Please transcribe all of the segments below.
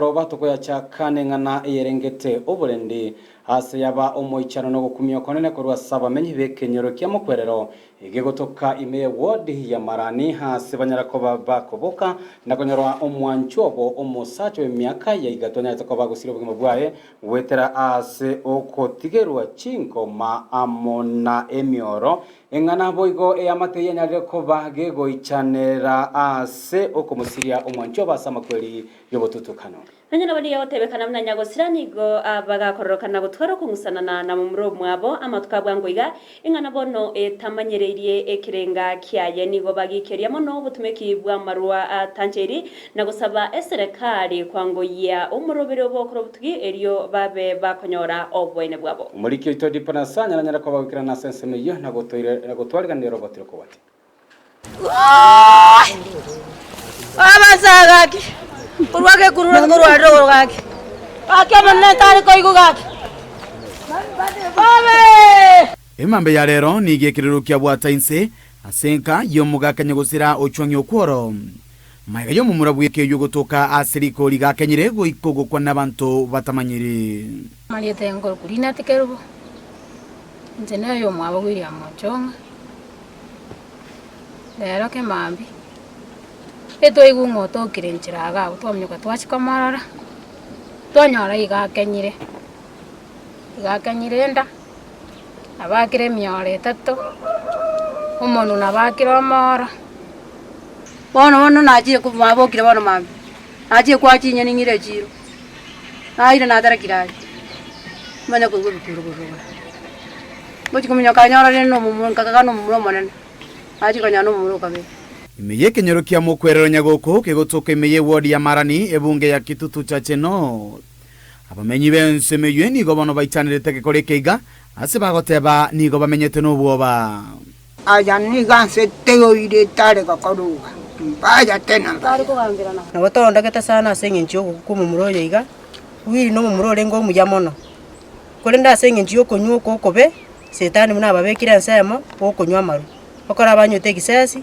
Roba tokoyachaka neng'ana eyerengete oborendi ase yaba omoichano na ogokumia okonene korwa ase abamenyi b'ekenyoro kia Mokwerero egegotoka ime ye ward ya Marani ase banyara koba bakoboka na konyora omwanchwa obo omosacha w'emiaka ya igato anyarete koba agosiria obogima bwaye goetera ase ogotigerwa chingoma amo na emioro eng'ana boigo eamate eyio anyarire koba gegoichanera ase okomosiria omwanchwa obo ase amakweri y'obotutukano. Nonya nabo nigo egotebekana buna nyagosira nigo bagakororokana gotwara okong'usanana na momura omwabo amatuko a bwango iga, ing'ana bono etamanyereirie ekerenga kiaye. Nigo bagikeria mono obotumeki bw'amarwa atancheiri na gosaba eserekari kwangoyia omoroberi bw'okora obotugi erio babe bakonyora oboene bwabo. Omoriki oito Dipo Nasanya nanyare koba goikerana ase ensemo eyio na gotwariganera obotiroko bwate. Abasae gaki, korwa gekurura korwa rogoro gaki, gaki omonene tari koigwa gaki. Bobe! Emambia ya rero nigo ekerero kiabwata inse ase enka y'omogaka nyagosira ochwang'ia okworo. Magega y'omomura bw'eke oyio gotoka ase rikori gakenyire goika ogokwa nabanto batamanyiri. Amarieta y'enkoruku Rinati Kerubo, inche noyomwabo William Ochong'a. Rero kemambia, etwaigwa ng'a otokire enchera iga abwo twaminyoka twachia komorora, twanyora iga akenyire, iga akenyire enda, nabo akire emioro etato, omonwe nabo akire omooro. Bono bono nachire ko mwabokire bono mambia, nachire kwaa chinyeni ng'ire echiro, naire naterekire aria, manye koigwa ebikuro korwa igoro. Ngochia kominyoka anyore rende nomomura, nkakaga nomomura omonene, nachia konyora nomomura o kabere. Ime y'ekenyoro kia Mokwerero Nyagoko kegotoka ime y'eward ya Marani ebunge ya Kitutu Chache North. Abamenyi b'ensemo eyio nigo bono baichanerete egekora eke iga ase bagoteba nigo bamenyete nobwoba. Aya nigo ase teoire etare gokorugwa, mbaya tena mbaya. Nabo torondogete sana ase engencho y'ogokwa kw'omomura oyo iga, Willy nomomura orenge omuya mono. Korende ase engencho y'okonywa oko okobe, Setani buna ababekire ensemo, gokonywa amarwa. Ekero abanywete egisesi,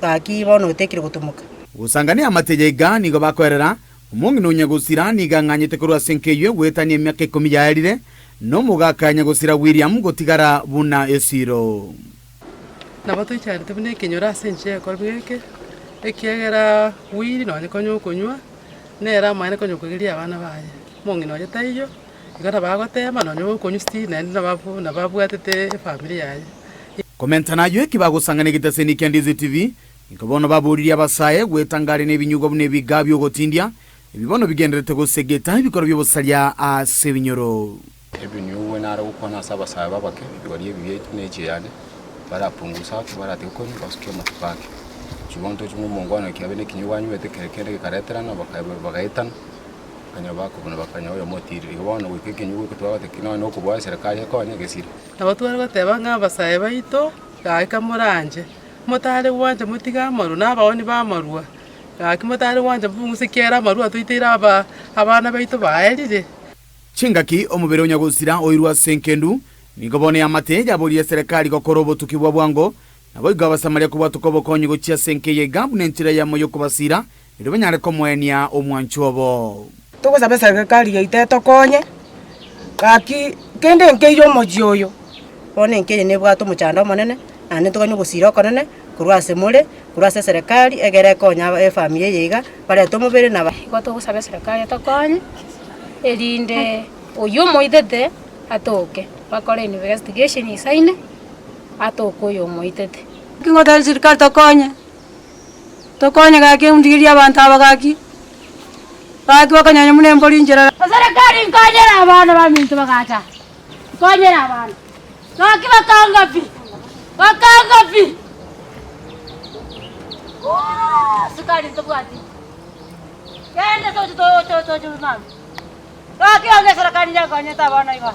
gaki bono otekire gotumoka. Gosangania amateya iga nigo bakoerera, Omong'ina o nyagosira nigo ang'anyete korwa ase enka eyio goetania emiaka ikomi yaerire, na omogaka nyagosira William gotigara buna esiro. Nabo toicharete buna ekenyoro ase enchera y'ekorwa eke, ekiagera Willy nonye konya okonywa, nere amaene konya okoigeria abana baye. Omong'ina oye taiyo, igo nabo agotema nonye okonywa still naende nabo nabo abwatete efamiri yaye. Komenta nayio eki bagosang'ana egetaseni kia Ndizi TV, Nigo bono baboririe abasae gwetanga are nebinyugwa buna ebigaa bi'ogotindia, ebi bono bigendererete gosegeta ebikoro bi'obosaria ase ebinyoro. Ebinyugwa nare gokwana ase abasae b'abake, igoro y'ebibe biaito ne echiane, barapungusa ake, baratiga konywa, basukie amatuko ake. Chigonto chimwe omongwana kiabe nekinyugwa anywete kere kende gekareterana, bakaetana, bakanywa bakobuna bakanywa oyomo otiirire. Igo bono goika ekinyugwa eke twagoteba ki nonya nokobua eserekari ekonye gesire. Nabo tware goteba ng'a abasae baito, gaki moranche. Motare gwancha motige amarwa, na abaoni b'amarwa, gaki motare gwancha mobunguse ekiagera amarwa atoiteire aba abana baito baerire. Chingaki omobere o nyagosira oirwe ase enkendu, nigo bono eamate yaboria eserekari gokora obotuki bwa bwango, naboigo Abasamaria kobwatoka obokonyi gochia ase enka eye iga buna enchera eyemo y'okobasiira, erio banyare komoenia omwanchwa obo. Togosaba eserekari yaito etokonye, gaki kende nkeiyo omochie oyo. Bono enka eye nebwate omochando omonene, naende ntoganie ogosira okonene korwa ase more, korwa ase eserekari, egere ekonye aba efamiri eye iga, barete omobere na. Igo togosaba eserekari etokonye, erinde oywo omoitete atoke, bakore investigation isaine, atoke oyo omoitete. Naki ngotebia serikali tokonye, tokonye gaki ndigerie abanto aba gaki, gaki bakonyanya buna embori nchera. Eserekari nkonyere abana baminto bagacha. Nkonyere abana, gaki bakanga pi, bakanga pi. Sukari ntobwati, genda toche toche toche mambia. Gaki onge eserekari yakonyete abana iga.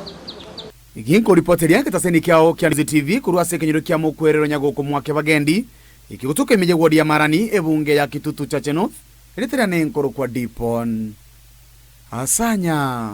Ginkoripoteria egetaseni kiao kia Ndizi TV korwa ase ekenyoro kia Mokwerero Nyagoko Mwake Bagendi, ekigotoka ime y'ewodi ya Marani, ebunge ya Kitutu Chache North, erieta riane nkorokwa Dipon Asanya.